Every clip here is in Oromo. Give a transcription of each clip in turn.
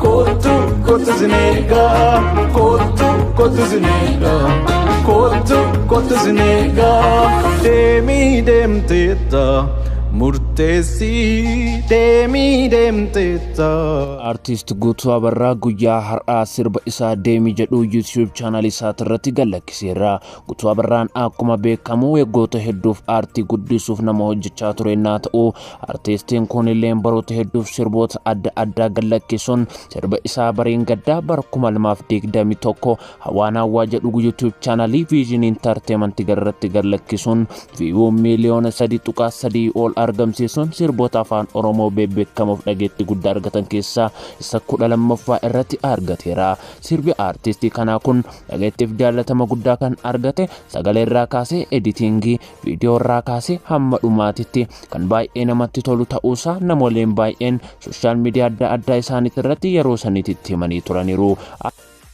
Kootu kootu sineega, kootu kootu sineega, kootu kootu sineega. Deemii deemteetta murteessii, deemii deemteetta. Artiist Guutuu Abarraa guyyaa har'aa sirba isaa Deemi jedhu YouTube chaanal isaati irratti gallakkiseera. Guutuu Abarraan akkuma beekamu waggoota hedduuf aartii guddisuuf nama hojjechaa ture naa ta'u, artiistiin kun illee baroota hedduuf sirboota adda addaa gallakkisuun sirba isaa bareen gaddaa bara 2021 Hawaan Hawaa jedhu YouTube chaanalii Vision Entertainment irratti gallakkisuun view miiliyoona 3.3 ol argamsiisuun sirboota afaan Oromoo beekamuuf dhageettii guddaa argatan keessaa isa 12ffaa irratti argateera. Sirbi aartistii kanaa kun dhageettiif jaallatama guddaa kan argate, sagalee irraa kaasee, editingii viidiyoo irraa kaasee hamma dhumaatitti kan baay'ee namatti tolu ta'uusaa namoonni baay'een social media adda addaa isaaniitti irratti yeroo saniitti himanii turaniiru.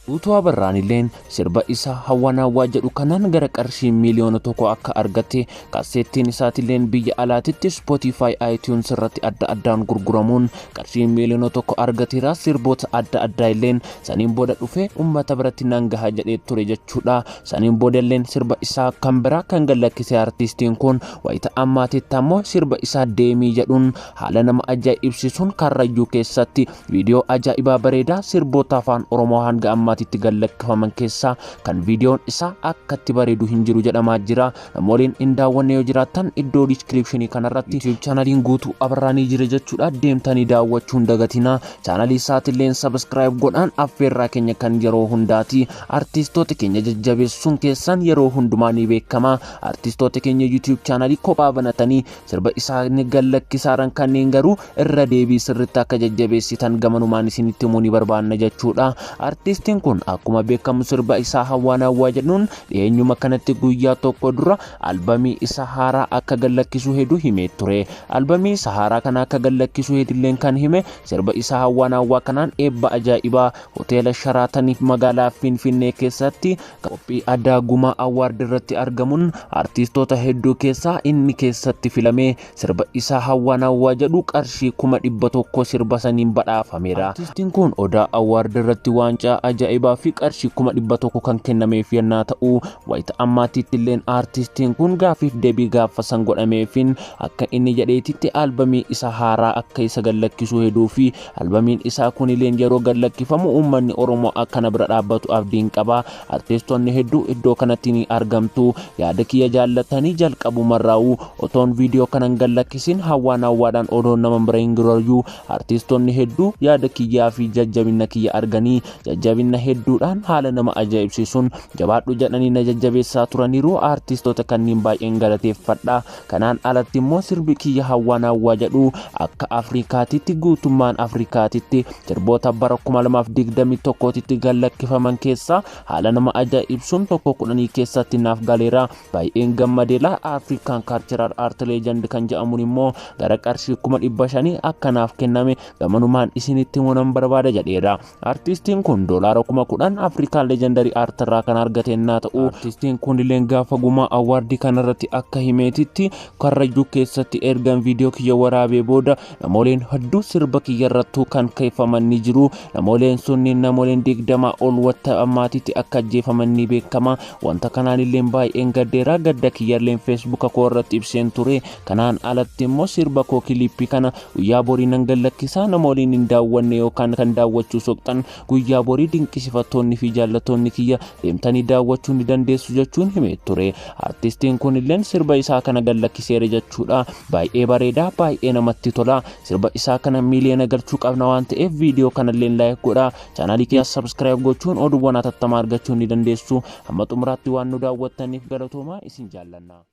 Guutuu Abarraan illeen sirba isaa Hawaan Hawaa jedhu kanaan gara qarshii miiliyoona 1 akka argate, kaaseettiin isaatilleen biyya alaatitti Spotify, iTunes irratti adda addaan gurguramuun qarshii miiliyoona 1 argateera. Sirboota adda addaa illeen saniin booda dhufee uummata biratti nan gaha jedhee ture jechuudha. Saniin booda illeen sirba isaa kan biraa kan gallakkise artiistiin kun wayita ammaatitti ammoo sirba isaa Deemii jedhuun haala nama ajaa'ibsiisuun Karrayyuu keessatti viidiyoo ajaa'ibaa bareedaa, sirboota afaan Oromoo hanga ammaatitti gallakkifaman keessaa kan viidiyoon isaa akkatti bareedu hin jiru jedhamaa jira. Namoonni hin daawwanne yoo jiraattan, iddoo descriptionii kanarratti YouTube chaanaliin Guutuu Abarraanii jira jechuudha. Deemtanii daawwachuu hin dagatinaa. Chaanalii isaatiillee subscribe godhaan affeerraa keenya kan yeroo hundaati. Artiistoota keenya jajjabeessuun keessan yeroo hundumaa ni beekama. Artiistoota keenya YouTube chaanalii kophaa banatanii sirba isaanii gallakkisaaran kanneen garuu irra deebii sirriitti akka jajjabeessitan gamanumaan isinitti himuu ni barbaanna jechuudha. Artiistiin kun akkuma beekamu sirba isaa Hawaan Hawaa jedhuun dhiyeenyuma kanatti guyyaa tokko dura albamii isa haaraa akka gallakkisu hedduu himee ture. Albamii isa haaraa kana akka gallakkisu hedilleen kan hime sirba isaa Hawaan Hawaa kanaan eebba ajaa'ibaa hoteela Sharaataniif magaalaa Finfinnee keessatti qophii addaa Gumaa Award irratti argamuun artiistoota hedduu keessaa inni keessatti filamee sirba isaa Hawaan Hawaa jedhu qarshii 100,000 sirba saniin badhaafameera. Artiistiin kun Odaa Award irratti waancaa ajaa'ibaa fi qarshii 100,000 kan kennameef yennaa ta'u, wayita ammaatitti illeen artiistiin kun gaafiif deebii gaafa san godhameefin akka inni jedheetitti albamii isa haaraa akka isa gallakkisuu heduu fi albamiin isaa kunilleen yeroo gallakkifamu uummanni Oromoo akkana bira dhaabbatu abdiin qaba. Artiistoonni hedduu iddoo kanatti ni argamtu. Yaada kiyya jaallatanii jalqabumarraa'u otoon viidiyoo kanan gallakkisin Hawaan Hawaadhaan odoo nama bira hin girayyuu artiistoonni hedduu yaada kiyyaa fi jajjabina kiyya arganii jajjabina hedduudhaan haala nama ajaa'ibsiisuun jabaadhu jedhanii na jajjabeessaa turaniiru. Artiistoota kanneen baay'een galateeffadha. Kanaan alatti immoo sirbi kiyya Hawaan Hawaa jedhu akka Afrikaatitti, guutummaan Afrikaatitti sirboota bara 2021tti gallakkifaman keessaa haala nama ajaa'ibsuun tokko kudhanii keessatti naaf galeera. Baay'een gammadeela. African Cultural Art Legend kan jedhamuun immoo gara qarshii 500,000 akka naaf kenname gamanumaan isinitti himuu nan barbaada jedheera. Artiistiin kun doolaara 10,000 African Legendary Art irraa kan argate yennaa ta'u, artiistiin kun illee gaafa Gumaa Awardii kanarratti akka himeetitti, Karrayyuu keessatti ergan viidiyoo kiyya waraabee booda namooleen hedduu sirba kiyya irrattuu kan keeffaman ni jiru. Namooleen sunniin namooleen 20 ol wanta ammaatitti akka ajjeefaman ni beekama. Wanta kanaan illee baay'een gaddeera. Gadda kiyyalleen Facebooka koo irratti ibseen ture. Kanaan alatti immoo sirba koo kiliippii kana guyyaa borii nan gallakkisaa. Namooliin hin daawwanne yookaan kan daawwachuu soqxan, guyyaa borii dinqisiifattoonni fi jaallattoonni kiyya deemtanii daawwachuu ni dandeessu jechuun himee ture. Artistiin kun illeen sirba isaa kana gallakkiseera jechuudha. Baay'ee bareedaa, baay'ee namatti tola. Sirba isaa kana miiliyoona galchuu qabna waan ta'eef viidiyoo kanallee like godhaa. Chaanaalii kiyya subscribe gochuun oduuwwan hatattamaa argachuu ni dandeessu. Hamma xumuraatti waan nu daawwattaniif galatoomaa, isin jaallanna.